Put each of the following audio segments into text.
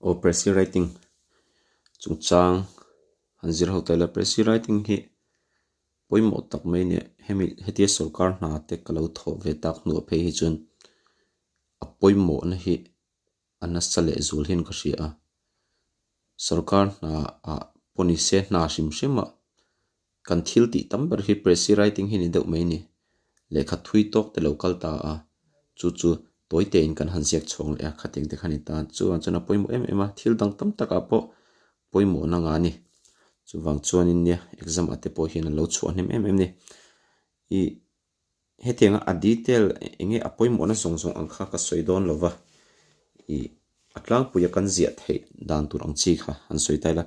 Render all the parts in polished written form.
Aw Precis Writing chungchang han zir ho ta ila Precis Writing hi pawimawh tak mai a ni. Hemi hetia sorkar hna te ka lo thawh ve tak hnuah phei hi chuan a pawimawhna hi a nasa leh zual hian ka hria a. Sorkar hna ah pawh ni se hna hrim hrim ah kan thil tih tam ber hi Precis Writing hi ni deuh mai a ni. Lehkha thui tawk te lo kal ta a, chu chu tawi tein kan han ziak chhuak leh a, khatiang te kha ni ta. Chuvang chuan a pawimawh em em a, thil dang tam takah pawh pawimawhna nga a ni. Chuvang chuanin nia exam ah te pawh hian a lo chhuah hnem em em a ni. Ih hetianga a detail eng nge a pawimawhna zawng zawng ang kha ka sawi dawn lo va, ih a tlangpuia kan ziah theih dan tur ang chi kha han sawi ta ila.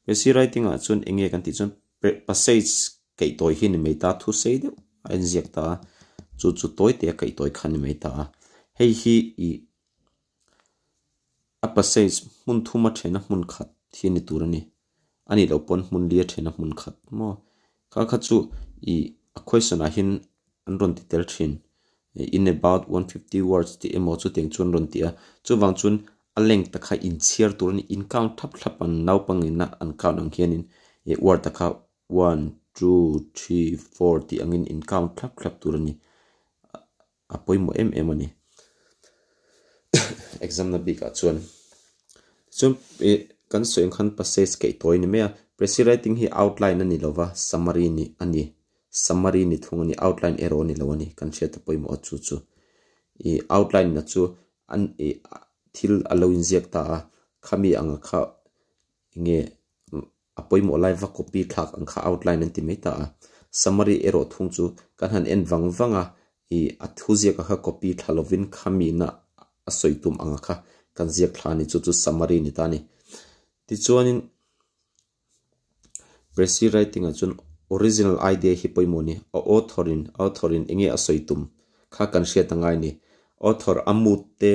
Precis writing ah chuan eng nge kan tih chuan passage kaih tawi hi ni mai ta, thu sei deuh a inziak ta a, chu chu tawi te a kaih tawi kha ni mai ta a. Hei hi ih a passage hmun thuma thena hmun khat hi ni tur a ni. A nih loh pawn hmun lia thena hmun khat maw? Kha kha chu ih a question ah hian an rawn ti tel thin. In about 150 words tih emaw chutiang chu an rawn ti a. Chuvang chuan a length te kha inchhiar tur a ni. In count thlap thlap ang naupang ina an count ang hianin ih word te kha one, two, three, four tih angin in count thlap thlap tur a ni. A pawimawh em em a ni. Exam na bikah chuan chuan ih kan sawi ang khan passage keih tawi a ni mai a. Precis writing hi outline a ni lo va, summary ni a ni. Summary ni thung a ni, outline erawh a ni lo a ni. Kan hriat a pawimawh a chu chu. Ih outline na chu an ih thil a lo inziak ta a, khami anga kha enge a pawimawh lai va copy thlak ang kha outline an ti mai ta a. Summary erawh thung chu kan han en vang vang a, ih a thu ziak a kha copy thla lovin khamina a sawi tum ang a kha kan ziak thla a ni chu chu summary ni ta a ni. Tichuanin Precis writing ah chuan original idea hi pawimawh a ni. A author in author in enge a sawi tum kha kan hriat a ngai a ni. Author a mood te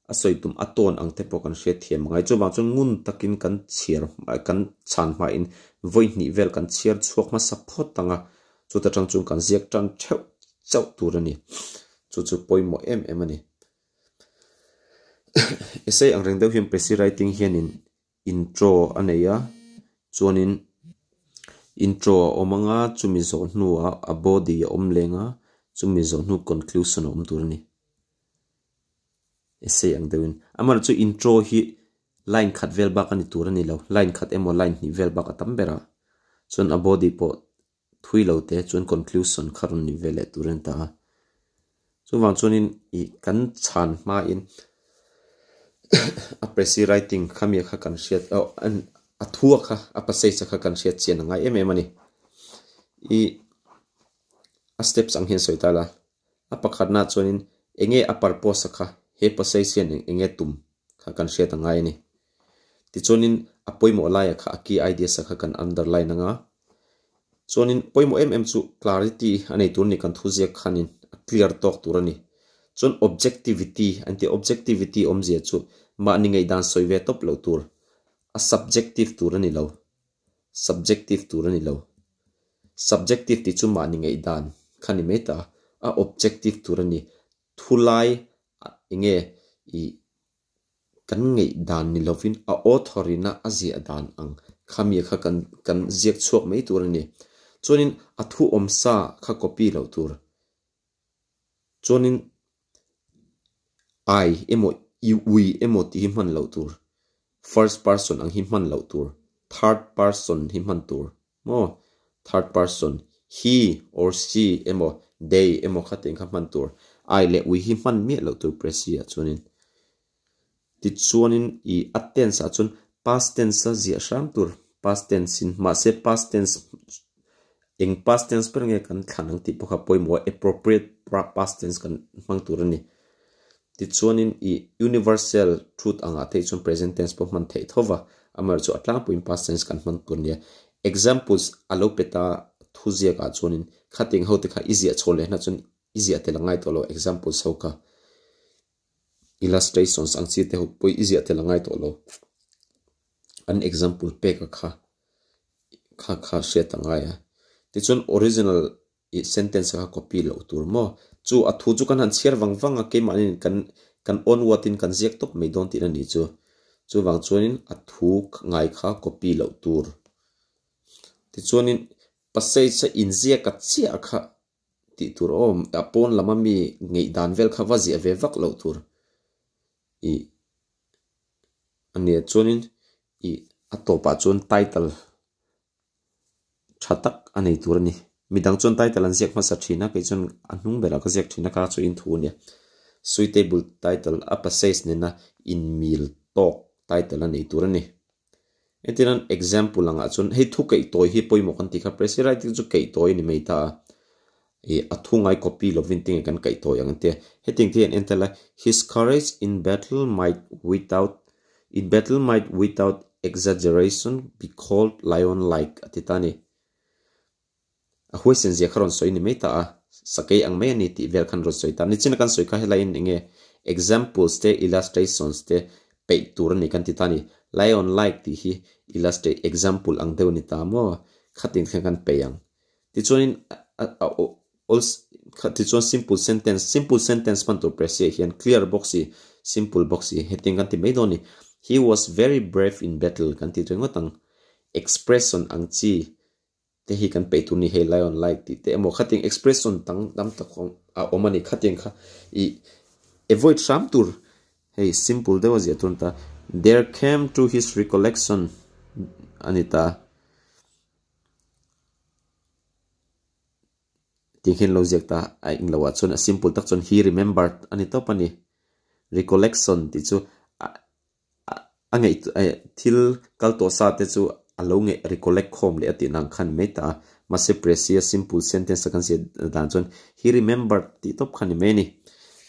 A sawi tum a tawn ang te pawh kan hriat thiam angai. Chuvang chuan ngun takin kan chhiar kan chhan hmain vawi hnih vel kan chhiar chhuak hmasa phawt ang a, chuta tang chuan kan ziak tan theuh chauh tur a ni. Chu chu pawimawh em em a ni. Essay ang reng deuh hian Precis Writing hianin intro a nei a, chuanin intro a awm ang a, chumi zawh hnuah a body a awm leng a, chumi zawh hnu conclusion a awm tur a ni. Essay ang deuhin. Amaherawhchu chu intro hi line khat vel bak a ni tur a ni lo. Line khat emaw line hnih vel bak a tam ber a. Chuan a body pawh thui lo te chuan conclusion kha rawn ni ve leh tur a ni ta a. Chuvang chuanin ih kan chhan hmain a precis writing khami kha kan hriat oh a thu a kha a passage a kha kan hriat chian a ngai em em a ni. Ih a steps ang hian sawi ta la. A pakhatna chuanin enge a purpose a kha he passage hian eng enge tum kha kan hriat a ngai a ni. Tichuanin a pawimawh laia kha a key ideas a kha kan underline anga. Chuanin pawimawh em em chu clarity a nei tur a ni kan thu ziak khanin a clear tawk tur a ni. Chuan objectivity an tih objectivity awmzia chu mahni ngaihdan sawi ve tawp loh tur a subjective tur a ni lo. Subjective tur a ni lo. Subjective tih chu mahni ngaihdan kha ni mai ta a, objective tur a ni. Thulai enge ih kan ngaihdan ni lovin a author ina a ziah dan ang khami kha kan kan ziak chhuak mai tur a ni. Chuanin a thu awmsa kha copy loh tur. Chuanin I emaw i ui emaw tih hi hman loh tur. First person ang hi hman loh tur. Third person hi hman tur. Maw? Third person, he or she emaw they emaw kha tih kha hman tur. I leh ui hi hman miah loh tur Presi ah chuanin. Tichuanin i a tense ah chuan past tense a ziah hram tur. Past tense in mahse past tense eng past tense ber nge kan thlan ang tih pawh kha pawimawh a appropriate past tense kan hmang tur a ni. Tichuanin i universal truth angah theih chuan present tense pawh hman theih tho va, amaherawhchu a tlangpuiin past tense kan hman tur a nia. Examples a lo pe ta thuziakah chuanin khating ho te kha i ziah chhawn leh hna chuan i ziah tel a ngai tawh lo examples ho kha illustrations ang chi te ho pawh i ziah tel a ngai tawh lo. An example pek a kha kha kha hriat a ngai a. Tichuan original I sentence kha copy loh tur maw? Chu a thu chu kan han chhiar vang vang a, keimahni kan kan own word in kan ziak tawp mai dawn tihna ni chu. Chuvang chuanin a thu ngai kha copy loh tur. Tichuanin passage a inziak a chiah kha tih tur a awm, a pawn lama mi ngeih dan vel kha va ziah ve vak loh tur i a nia. Chuanin i a tawpah chuan title tha tak a nei tur a ni. Midang chuan title an ziak hmasa thin a, kei chuan a hnung berah ka ziak thin a, kha chu in thu a nia. Suitable title a passage nena inmil tawk title a nei tur a ni. Entirnan example angah chuan hei thu keih tawi hi pawimawh kan tih kha pressy writing chu keih tawi a ni mai ta a, ih a thu ngai copy lovin tinge kan keih tawi ang tia. Hetiang te hian entel a, His courage in battle might without in battle might without exaggeration be called lion-like a ti ta a ni. A huaisen zia kha rawn sawi ni mai ta a, sakei ang mai a ni tih vel khan rawn sawi ta. Nichina kan sawi kha helaiin eng nge examples te illustrations te peih tur a ni kan ti ta a ni. Lion like tih hi illustrate example ang deuh a ni ta maw? Khatin khan kan peih ang. Tichuanin tichuan simple sentence simple sentence hman tur press-ah hian clear bawk si simple bawk si hetiang kan ti mai dawn a ni. He was very brave in battle kan ti ringawt ang. Expression ang chi te hi kan peih tur ni hei lion like tih te emaw khatiang expression dang tam tak a awm a ni khatiang kha ih avoid hram tur hei simple deuh a ziah tur a ni ta there came to his recollection a ni ta tih hian lo ziak ta a englo ah chuan a simple tak chuan he remembered a ni tawp a ni recollection tih chu A ngaih thil kal tawh sa te chu a lo ngaih recollect khawm leh a tih nang khan mai ta a. Mahse Precia simple sentence a kan ziah dan chuan he remembered tih tawp kha ni mai a ni.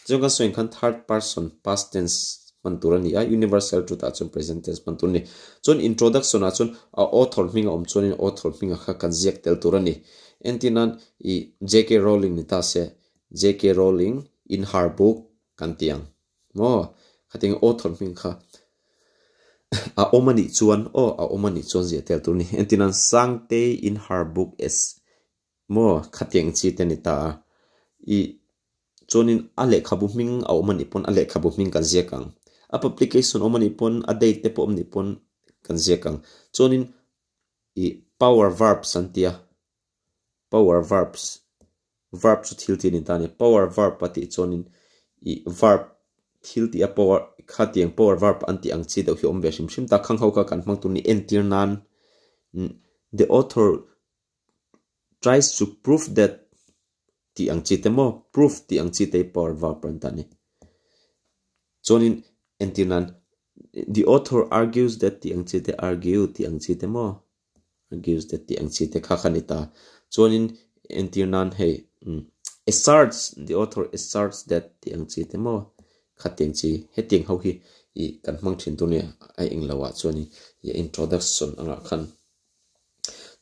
Chuan kan sawi ang khan third person past tense hman tur a ni a, universal truth ah chuan present tense hman tur a ni. Chuan introduction ah chuan a author hming a awm chuanin author hming a kha kan ziak tel tur a ni. Entir nan ih JK Rowling ni ta se JK Rowling in her book kan ti ang. Maw? Khatiang author hming kha a awm a nih chuan aw a awm a nih chuan ziah tel tur a ni. Entirnan Sangtei in her book is maw khatiang chi te a ni ta a. Ih chuanin a lehkhabu hming a awm a nih pawn a lehkhabu hming kan ziak ang. A publication awm a nih pawn a date te pawh awm a nih pawn kan ziak ang. Chuanin ih power verbs an ti a. Power verbs, Verb chu thil tih a ni ta a ni. Power verb a tih chuanin ih verb thil tih a power khatiang power verb an tih ang chi deuh hi a awm ve hrim hrim ta. Khang ho kha kan hmang tur ni entir nan The author tries to prove that tih ang chi te maw proof tih ang chi te hi power verb an ta a ni. Chuanin entir nan The author argues that tih ang chi te argue tih ang chi te maw. Argues te tih ang chi te kha kha ni ta. Chuanin entir nan hei asserts, the author asserts that tih ang chi te maw kha tiang chi hetiang ho hi ih kan hmang thin tur nia a eng lo ah chuanin ih introduction angah khan.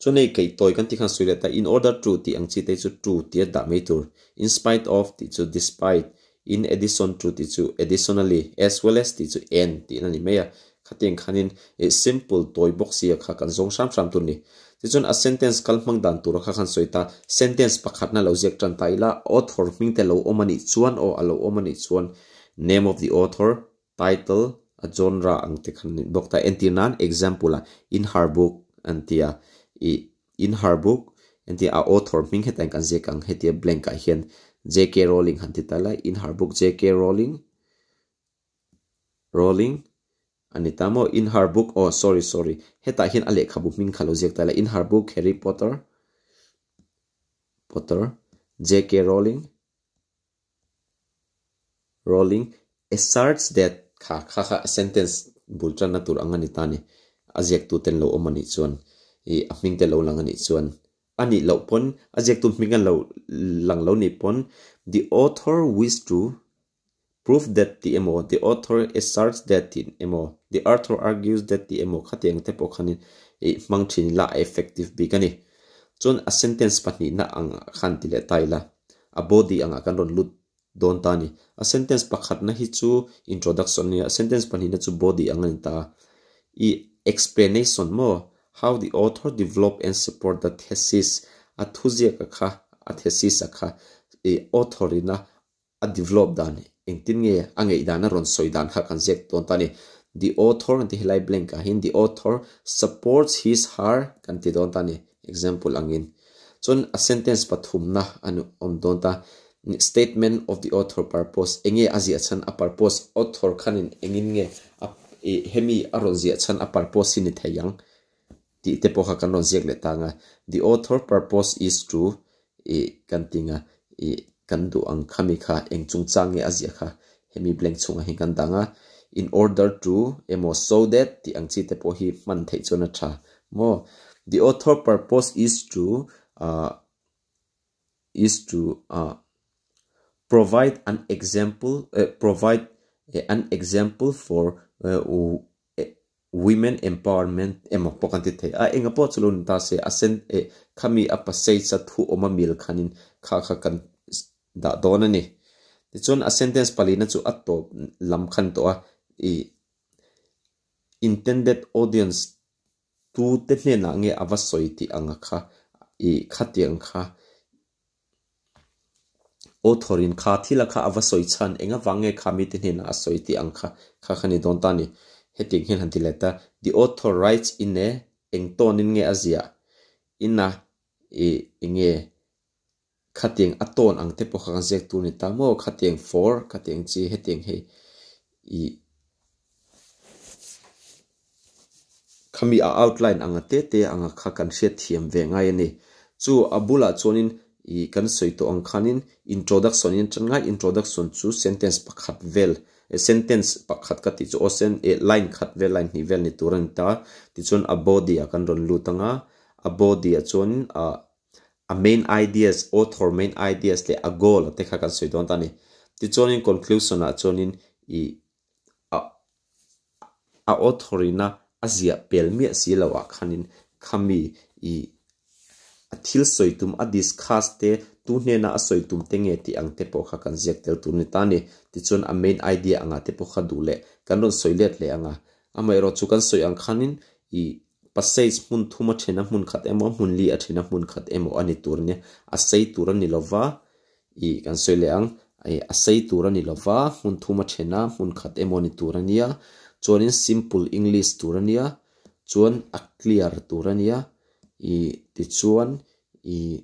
Chuan hei keih tawi kan tih khan sawi leh ta in order to tih ang chi te chu to tia dah mai tur, in spite of tih chu despite, in addition to tih chu additionally, as well as tih chu and tih na ni mai a. Khatiang khanin ih simple tawi bawk sia kha kan zawng hram hram tur a ni. Tichuan a sentence kal hmang dan tura kha khan sawi ta, sentence pakhatna lo ziak tan ta ila author hming te lo awm a nih chuan aw a lo awm a nih chuan name of the author, title, a genre ang te khan nih bawk ta. Entir nan example ah in her book an ti a, ih in her book entir a author hming hetiang kan ziak ang hetia blank ah hian JK Rowling han ti ta ila in her book JK Rowling, Rowling a ni ta maw? In her book aw sorry sorry hetah hian a lehkhabu hming kha lo ziak ta ila in her book Harry Potter Potter JK Rowling Rowling asserts that kha kha kha sentence bul tanna tur ang a ni ta a ni a ziaktu ten lo awm a nih chuan ih a hming te lo lang a nih chuan a nih loh pawn a ziaktu hming a lo lang lo nih pawn the author wish to Prove that tih emaw, the author asserts that tih emaw, the author argues that tih emaw khatiang te pawh khanin ih hmang thin ila a effective bik a ni. Chuan a sentence pahnihna ang khan ti leh ta ila, a body angah kan rawn lut dawn ta a ni. A sentence pakhatna hi chu introduction a ni a, sentence pahnihna chu body ang a ni ta a. Ih explanation maw, how the author develop and support the thesis, a thuziak a kha, a thesis a kha ih author ina A develop dan engtin nge a ngeih dan a rawn sawi dan kha kan ziak tawn ta a ni. The author kan ti helai blank ah hian the author supports his her kan ti dawn ta a ni example angin. Chuan a sentence pathumna a awm dawn ta statement of the author purpose enge a ziah chhan a purpose author khanin engin nge a hemi a rawn ziah chhan a purpose hi ni thei ang tih te pawh kha kan rawn ziak leh ta ang a the author purpose is to ih kan ti ang a ih kan duh ang khami kha eng chungchang nge a ziah kha hemi blank chhungah hian kan dang a in order to emaw so that tih ang chi te pawh hi hman theih chuan a tha maw the author purpose is to ah is to ah provide an example eh provide an example for Women empowerment emaw pawh kan ti thei a, enga pawh chu lo ni ta se a sen eh khami a passage a thu awm a mil khanin kha kha kan dah dawn a ni. Tichuan a sentence palina chu a tawp lam khan tawh a, ih intended audience tute hnenah nge a va sawi tih anga kha ih khatiang kha Author-in kha thil a kha a va sawi chhan eng avang nge kha mite hnenah a sawi tih ang kha kha kha ni dawn ta a ni. Hetiang hian han ti let a, The author writes in e, eng tawnin nge a ziah? In a, i, enge khatiang a tawn ang te pawh kha kan ziak tur ni ta maw? Khatiang for, khatiang chi, hetiang hei, i, Khami a outline anga te te anga kha kan hriat thiam ve ngai a ni. Chu a bulah chuanin ih kan sawi tawh ang khanin introduction in tan ngai, introduction chu sentence pakhat vel sentence pakhat ka tih chu aw sen eh line khat vel line hnih vel ni tur a ni ta. Tichuan a body ah kan rawn lut anga a body ah chuanin ah a main ideas author main ideas leh a goal te kha kan sawi dawn ta a ni. Tichuanin conclusion ah chuanin ih a a author-ina a ziah pel miah si loh ah khanin khami ih a thil sawi tum a discuss te tu hnena a sawi tum te nge tih ang te pawh kha kan ziak tel tur ni ta a ni. Tichuan a main idea angah te pawh kha duh leh kan rawn sawi let leh ang a, amaherawh chu kan sawi ang khanin ih passage hmun thum a then a hmun khat emaw hmun li a then a hmun khat emaw a ni tur a nia, a sei tur a ni lova Ih kan sawi leh ang, ih a sei tur a ni lo va, hmun thum a then a, hmun khat emaw ni tur a nia, chuanin simple English tur a nia, chuan a clear tur a nia, ih tichuan ih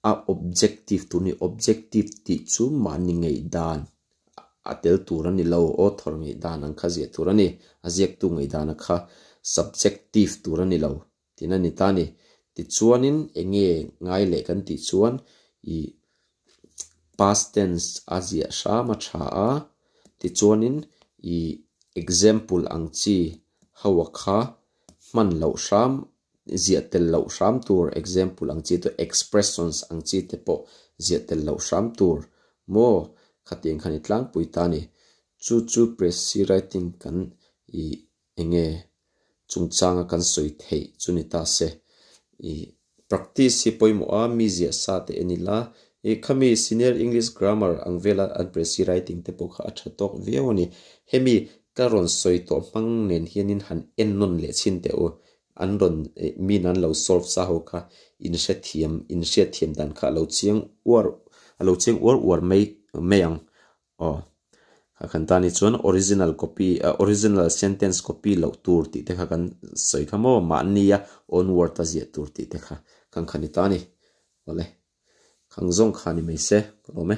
a objective tur a ni, objective tih chu mahni ngaihdan a tel tur a ni lo, author ngaihdan ang kha ziah tur a ni, a ziaktu ngaihdan a kha subjective tur a ni lo. Tin a ni ta a ni. Tichuanin eng nge ngai leh kan tih chuan ih past tense a ziah hram a tha a, tichuanin ih example ang chi ho a kha hman loh hram, ziah tel loh hram tur example ang chi te expressions ang chi te pawh ziah tel loh hram tur maw khatiang khan i tlangpui ta a ni. Chu chu precis writing kan ih Eng nge chungchanga kan sawi theih chu ni ta se. Ih practice hi pawimawh a, mi ziah sa te en ila, ih khami senior English grammar ang vela an precis writing te pawh kha a tha tawk viau a ni. Hemi ka rawn sawi tawh hmang nen hianin han en nawn leh chhin teh u. An rawn ih min an lo solve sa ho kha in hrethiam in hriatthiam dan kha a lo chiang uar a lo chiang uar uar mai mai ang. Aw. Kha kan tan hi chuan original copy ah original sentence copy loh tur tih te kha kan sawi kha maw mahnia own word a ziah tur tih te kha kan kha ni ta a ni. Awle. Khang zawng kha ni mai se ka lawm e.